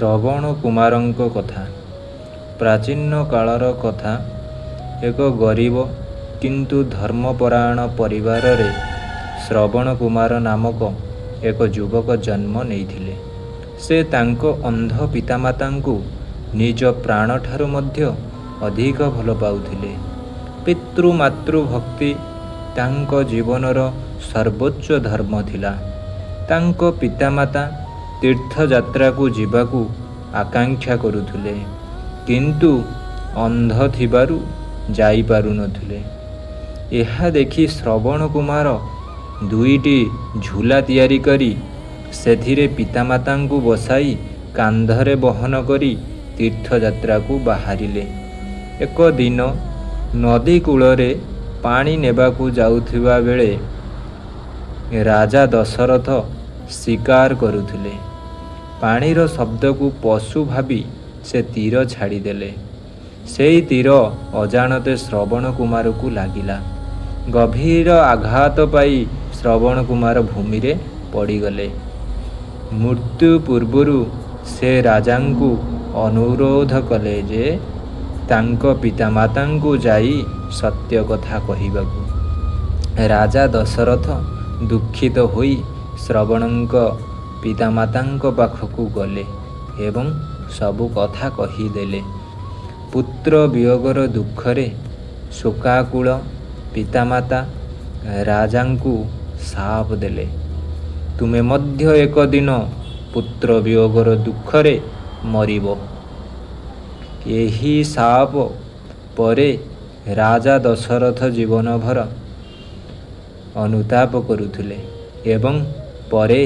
ଶ୍ରବଣ କୁମାରଙ୍କ କଥା। ପ୍ରାଚୀନ କାଳର କଥା। ଏକ ଗରିବ କିନ୍ତୁ ଧର୍ମପରାୟଣ ପରିବାରରେ ଶ୍ରବଣ କୁମାର ନାମକ ଏକ ଯୁବକ ଜନ୍ମ ନେଇଥିଲେ। ସେ ତାଙ୍କ ଅନ୍ଧ ପିତାମାତାଙ୍କୁ ନିଜ ପ୍ରାଣଠାରୁ ମଧ୍ୟ ଅଧିକ ଭଲ ପାଉଥିଲେ। ପିତୃମାତୃ ଭକ୍ତି ତାଙ୍କ ଜୀବନର ସର୍ବୋଚ୍ଚ ଧର୍ମ ଥିଲା। ତାଙ୍କ ପିତାମାତା ତୀର୍ଥଯାତ୍ରାକୁ ଯିବାକୁ ଆକାଂକ୍ଷା କରୁଥିଲେ, କିନ୍ତୁ ଅନ୍ଧ ଥିବାରୁ ଯାଇପାରୁନଥିଲେ। ଏହା ଦେଖି ଶ୍ରବଣ କୁମାର ଦୁଇଟି ଝୁଲା ତିଆରି କରି ସେଥିରେ ପିତାମାତାଙ୍କୁ ବସାଇ କାନ୍ଧରେ ବହନ କରି ତୀର୍ଥଯାତ୍ରାକୁ ବାହାରିଲେ। ଏକ ଦିନ ନଦୀ କୂଳରେ ପାଣି ନେବାକୁ ଯାଉଥିବା ବେଳେ ରାଜା ଦଶରଥ ଶିକାର କରୁଥିଲେ। ପାଣିର ଶବ୍ଦକୁ ପଶୁ ଭାବି ସେ ତୀର ଛାଡ଼ିଦେଲେ। ସେଇ ତୀର ଅଜାଣତେ ଶ୍ରବଣ କୁମାରକୁ ଲାଗିଲା। ଗଭୀର ଆଘାତ ପାଇ ଶ୍ରବଣ କୁମାର ଭୂମିରେ ପଡ଼ିଗଲେ। ମୃତ୍ୟୁ ପୂର୍ବରୁ ସେ ରାଜାଙ୍କୁ ଅନୁରୋଧ କଲେ ଯେ ତାଙ୍କ ପିତାମାତାଙ୍କୁ ଯାଇ ସତ୍ୟ କଥା କହିବାକୁ। ରାଜା ଦଶରଥ ଦୁଃଖିତ ହୋଇ ଶ୍ରବଣଙ୍କ ପିତାମାତାଙ୍କ ପାଖକୁ ଗଲେ ଏବଂ ସବୁ କଥା କହିଦେଲେ। ପୁତ୍ର ବିୟୋଗର ଦୁଃଖରେ ଶୋକାକୁଳ ପିତାମାତା ରାଜାଙ୍କୁ ଶାପ ଦେଲେ, ତୁମେ ମଧ୍ୟ ଏକ ଦିନ ପୁତ୍ର ବିୟୋଗର ଦୁଃଖରେ ମରିବ। ଏହି ଶାପ ପରେ ରାଜା ଦଶରଥ ଜୀବନଭର ଅନୁତାପ କରୁଥିଲେ ଏବଂ ପରେ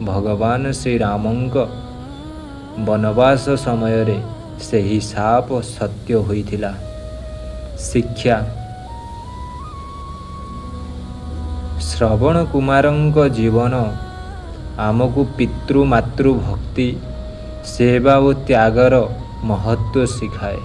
ଭଗବାନ ଶ୍ରୀରାମଙ୍କ ବନବାସ ସମୟରେ ସେହି ଶାପ ସତ୍ୟ ହୋଇଥିଲା। ଶିକ୍ଷା: ଶ୍ରବଣ କୁମାରଙ୍କ ଜୀବନ ଆମକୁ ପିତୃମାତୃ ଭକ୍ତି, ସେବା ଓ ତ୍ୟାଗର ମହତ୍ତ୍ୱ ଶିଖାଏ।